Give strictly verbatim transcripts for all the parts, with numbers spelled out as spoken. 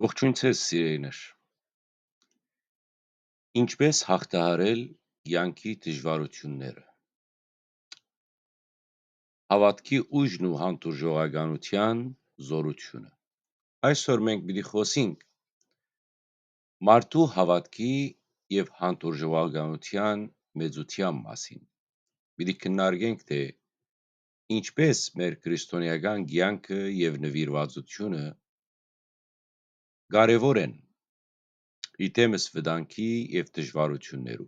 Ողջույն ձեզ, սիրելիներ։ Ինչպէս յաղթահարել կեանքի դժուարութիւնները։ Հաւատքի ուժն ու հանդուրժողականութեան զօրութիւնը։ Այսօր մենք պիտի խօսենք մարդու հաւատքի եւ հանդուրժողականութեան մեծութեան մասին։ Պիտի քննարկենք, թէ ինչպէս մեր քրիստոնէական կեանքը եւ նուիրուածութիւնը կարեւոր են, ի դէմս վտանգի եւ դժուարութիւններու։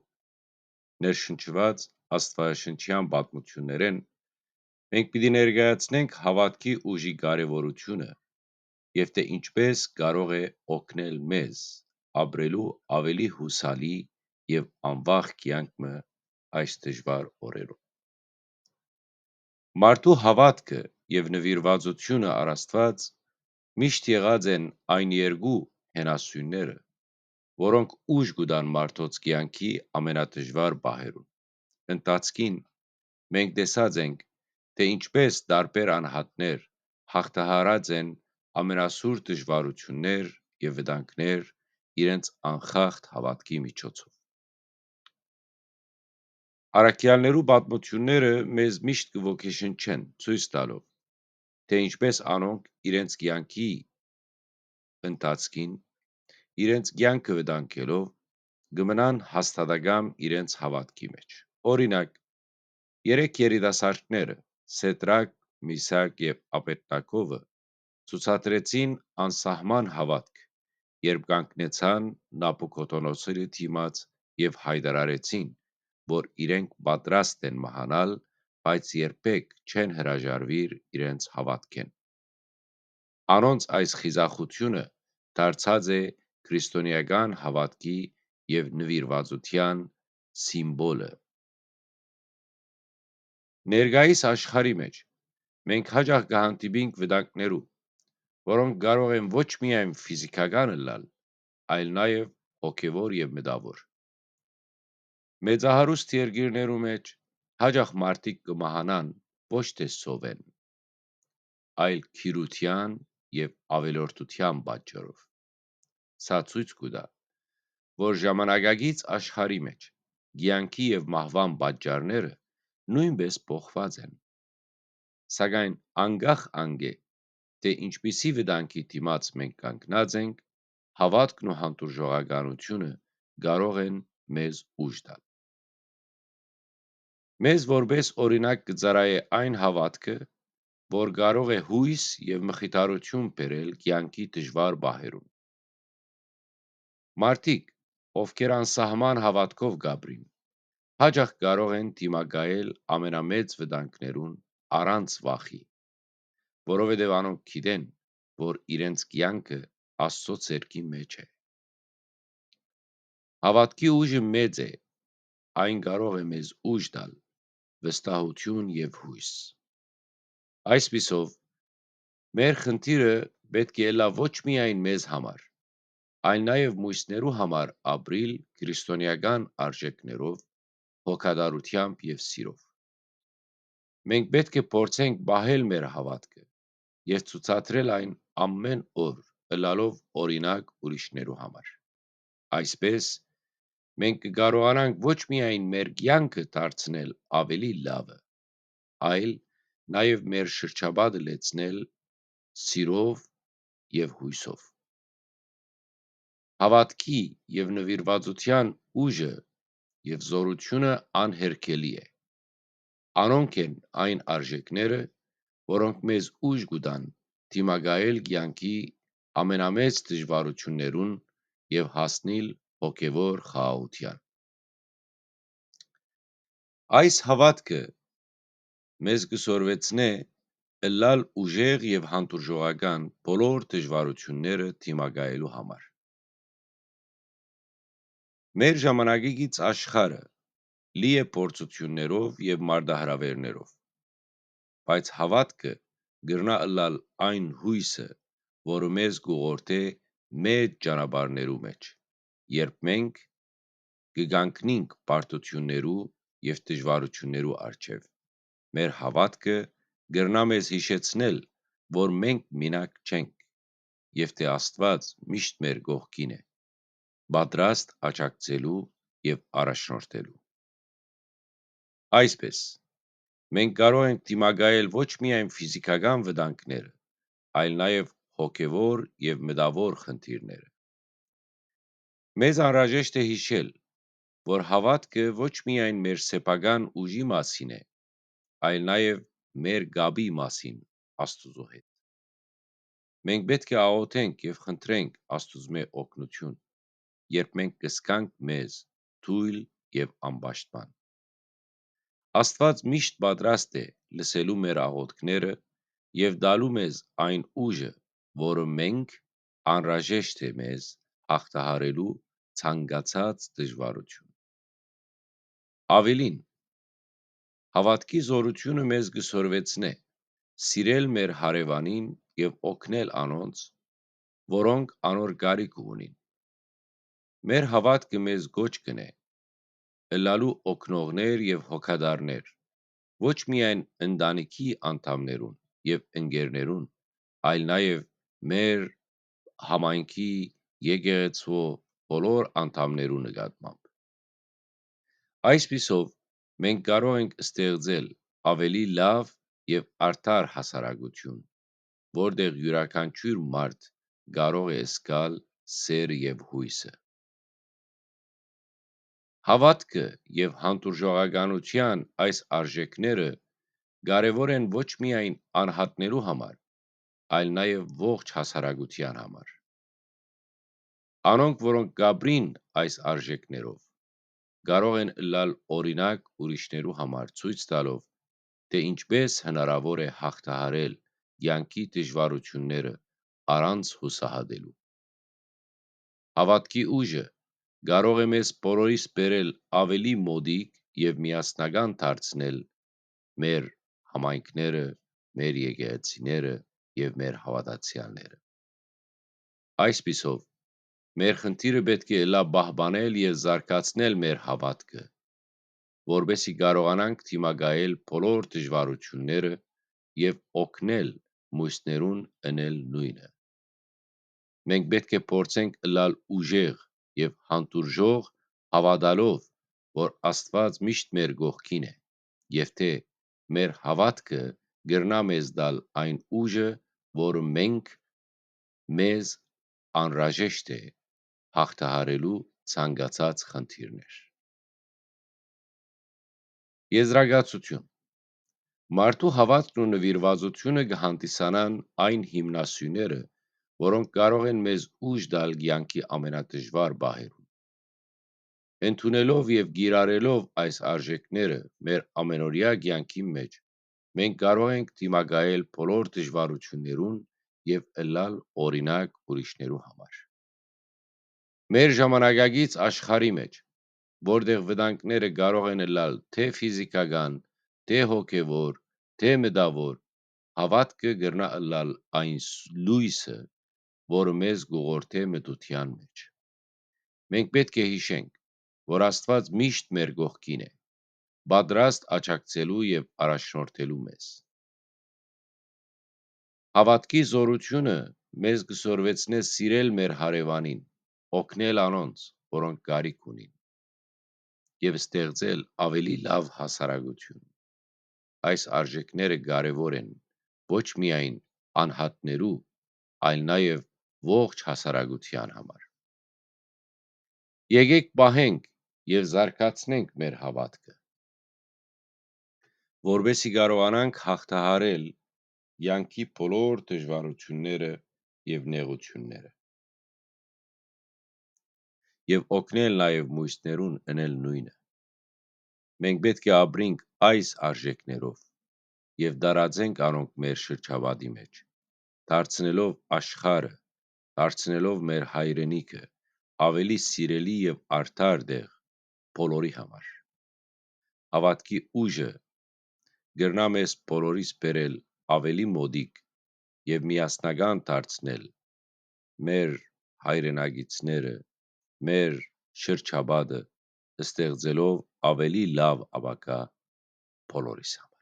Ներշնչուած աստուածաշնչեան պատմութիւններէն, մենք պիտի ներկայացնենք հաւատքի ուժի կարեւորութիւնը եւ թէ ինչպէս կարող է օգնել մեզ ապրելու աւելի յուսալի եւ անվախ կեանք մը այս դժուար օրերուն։ Մարդու հաւատքը եւ նուիրուածութիւնը առ Աստուած միշտ եղած են այն երկու հենասիւնները, որոնք ուժ կու տան մարդոց կեանքի ամենադժուար պահերուն։ Ընթացքին մենք տեսած ենք, թէ ինչպէս տարբեր անհատներ յաղթահարած են ամենասուր դժուարութիւններ եւ վտանգներ իրենց անխախտ հաւատքի միջոցով։ Առաքեալներու պատմութիւնները մեզ միշտ կը ոգեշնչեն, ցոյց տալով, թէ ինչպէս անոնք իրենց կեանքի ընթացքին, իրենց կեանքը վտանգելով, կը մնան հաստատակամ իրենց հաւատքի մէջ։ Օրինակ, երեք երիտասարդները՝ Սեդրակ, Միսակ եւ Աբեդնագովը, ցուցադրեցին անսահման հաւատք, երբ կանգնեցան Նաբուքոդոնոսորի դիմաց եւ յայտարարեցին, որ իրենք պատրաստ են մահանալ, բայց երբեք չեն հրաժարուիր իրենց հաւատքէն։ Անոնց այս խիզախութիւնը դարձած է քրիստոնէական հաւատքի եւ նուիրուածութեան սիմվոլը։ Ներկայիս աշխարհի մէջ մենք յաճախ կը հանդիպինք վտանգներու, որոնք կարող են ոչ միայն ֆիզիքական ըլլալ, այլ նաեւ հոգեւոր եւ մտաւոր։ Մեծահարուստ երկիրներու մէջ յաճախ մարդիկ կը մահանան ոչ թէ սովէն, այլ գիրութեան եւ աւելորդութեան պատճառով։ Սա ցոյց կու տայ, որ ժամանակակից աշխարհի մէջ կեանքի եւ մահուան պատճառները նոյնպէս փոխուած են։ Սակայն անկախ անկէ, թէ ինչպիսի վտանգի դիմաց մենք կանգնած ենք, հաւատքն ու հանդուրժողականութիւնը կարող են մեզ ուժ տալ։ Մեզ որպէս օրինակ կը ծառայէ այն հաւատքը, որ կարող է յոյս եւ մխիթարութիւն բերել կեանքի դժուար պահերուն։ Մարդիկ, ովքեր անսահման հաւատքով կ'ապրին, յաճախ կարող են դիմակայել ամենամեծ վտանգներուն առանց վախի, որովհետեւ անոնք գիտեն, որ իրենց կեանքը Աստծոյ ձեռքի մէջ է։ Հաւատքի ուժը մեծ է, այն կարող է մեզ ուժ տալ, վստահութիւն եւ յոյս։ Այսպիսով, մեր խնդիրը պէտք է ըլլայ ոչ միայն մեզ համար, այլ նաեւ մյուսներու համար ապրիլ քրիստոնէական արժէքներով, հոգատարութեամբ եւ սիրով։ Մենք պէտք է փորձենք պահել մեր հաւատքը եւ ցուցադրել այն ամէն օր, ըլլալով օրինակ ուրիշներու համար։ Այսպէս, մենք կը կարողանանք ոչ միայն մեր կեանքը դարձնել աւելի լաւը, այլ նաեւ մեր շրջապատը լեցնել սիրով եւ յոյսով։ Հաւատքի եւ նուիրուածութեան ուժը եւ զօրութիւնը անհերքելի է։ Անոնք են այն արժէքները, որոնք մեզ ուժ կու տան դիմակայել կեանքի ամենամեծ դժուարութիւններուն եւ հասնիլ հոգեւոր խաղաղութեան։ Այս հաւատքը մեզ կը սորվեցնէ ըլլալ ուժեղ եւ հանդուրժողական բոլոր դժուարութիւնները դիմակայելու համար։ Մեր ժամանակակից աշխարհը լի է փորձութիւններով եւ մարտահրաւէրներով, բայց հաւատքը կրնայ ըլլալ այն յոյսը, որը մեզ կ'ուղղորդէ մեծ ճանապարհներու մէջ, երբ մենք կը կանգնինք պարտութիւններու եւ դժուարութիւններու առջեւ։ Մեր հաւատքը կրնայ մեզ յիշեցնել, որ մենք մինակ չենք։ եւ թէ Աստուած միշտ մեր կողքին է, պատրաստ աջակցելու եւ առաջնորդելու։ Այսպէս, մենք կարող ենք դիմակայել ոչ միայն ֆիզիքական վտանգները, այլ նաեւ հոգեւոր եւ մտաւոր խնդիրները։ Մեզ անհրաժեշտ է յիշել, որ հաւատքը ոչ միայն մեր սեփական ուժի մասին է, այլ նաեւ մեր կապի մասին Աստուծոյ հետ։ Մենք պէտք է աղօթենք եւ խնդրենք Աստուծմէ օգնութիւն, երբ մենք կ'զգանք մեզ թոյլ եւ անպաշտպան։ Աստուած միշտ պատրաստ է լսելու մեր աղօթքները եւ տալու մեզ այն ուժը, որը մենք անհրաժեշտ է մեզ յաղթահարելու ցանկացած դժուարութիւն։ Աւելին, հաւատքի զօրութիւնը մեզ կը սորվեցնէ սիրել մեր հարեւանին եւ օգնել անոնց, որոնք անոր կարիքը ունին։ Մեր հաւատքը մեզ կոչ կ'ընէ ըլլալու օգնողներ եւ հոգատարներ, ոչ միայն ընտանիքի անդամներուն եւ ընկերներուն, այլ նաեւ մեր համայնքի եկեղեցւոյ բոլոր անդամներուն նկատմամբ։ Այսպիսով, մենք կարող ենք ստեղծել աւելի լաւ եւ արդար հասարակութիւն, որտեղ իւրաքանչիւր մարդ կարող է զգալ սէր եւ յոյսը։ Հաւատքը եւ հանդուրժողականութեան այս արժէքները կարեւոր են ոչ միայն անհատներու համար, այլ նաեւ ողջ հասարակութեան համար։ Անոնք, որոնք կ'ապրին այս արժէքներով, կարող են ըլլալ օրինակ ուրիշներու համար, ցոյց տալով, թէ ինչպէս հնարաւոր է յաղթահարել կեանքի դժուարութիւնները առանց յուսահատելու։ Հաւատքի ուժը կարող է մեզ բոլորիս բերել աւելի մօտիկ եւ միասնական դարձնել մեր համայնքները, մեր եկեղեցիները եւ մեր հաւատացեալները։ Այսպիսով, մեր խնդիրը պէտք է ըլլայ պահպանել եւ զարգացնել մեր հաւատքը, որպէս զի կարողանանք դիմակայել բոլոր դժուարութիւնները եւ օգնել միւսներուն ընել նոյնը։ Մենք պէտք է փորձենք ըլլալ ուժեղ եւ հանդուրժող, հաւատալով, որ Աստուած միշտ մեր կողքին է եւ թէ մեր հաւատքը կրնայ մեզ տալ այն ուժը, որը մենք, մեզ անհրաժեշտ է յաղթահարելու ցանկացած խնդիրներ։ Եզրակացութիւն։ Մարդու հաւատքն ու նուիրուածութիւնը կը հանդիսանան այն հիմնասյուները, որոնք կարող են մեզ ուժ տալ կեանքի ամենադժուար պահերուն։ Ընդունելով եւ կիրառելով այս արժէքները մեր ամենօրեայ կեանքին մէջ, մենք կարող ենք դիմակայել բոլոր դժուարութիւններուն եւ ըլլալ օրինակ ուրիշներու համար։ Մեր ժամանակակից աշխարհի մէջ, որտեղ վտանգները կարող են ըլլալ թէ ֆիզիքական, թէ հոգեւոր, թէ մտաւոր, հաւատքը կրնայ ըլլալ այն ս-, լոյսը, որը մեզ կ'ուղղորդէ մթութեան մէջ։ Մենք պէտք է յիշենք, որ Աստուած միշտ մեր կողքին է, պատրաստ աջակցելու եւ առաջնորդելու մեզ։ Հաւատքի զօրութիւնը մեզ կը սորվեցնէ սիրել մեր հարեւանին, օգնել անոնց, որոնք կարիք ունին, եւ ստեղծել աւելի լաւ հասարակութիւն։ Այս արժէքները կարեւոր են ոչ միայն անհատներու, այլ նաեւ ողջ հասարակութեան համար։ Եկէք պահենք եւ զարգացնենք մեր հաւատքը, որպէս զի կարողանանք յաղթահարել կեանքի բոլոր դժուարութիւնները եւ նեղութիւնները եւ օգնել նաեւ միւսներուն ընել նոյնը։ Մենք պէտք է ապրենք այս արժէքներով եւ տարածենք անոնք մեր շրջապատի մէջ, դարձնելով աշխարհը, դարձնելով մեր հայրենիքը աւելի սիրելի եւ արդար տեղ բոլորի համար։ Հաւատքի ուժը կրնայ մեզ բոլորիս բերել աւելի մօտիկ եւ միասնական դարձնել մեր հայրենակիցները, մեր շրջապատը, ստեղծելով աւելի լաւ ապագայ բոլորիս համար։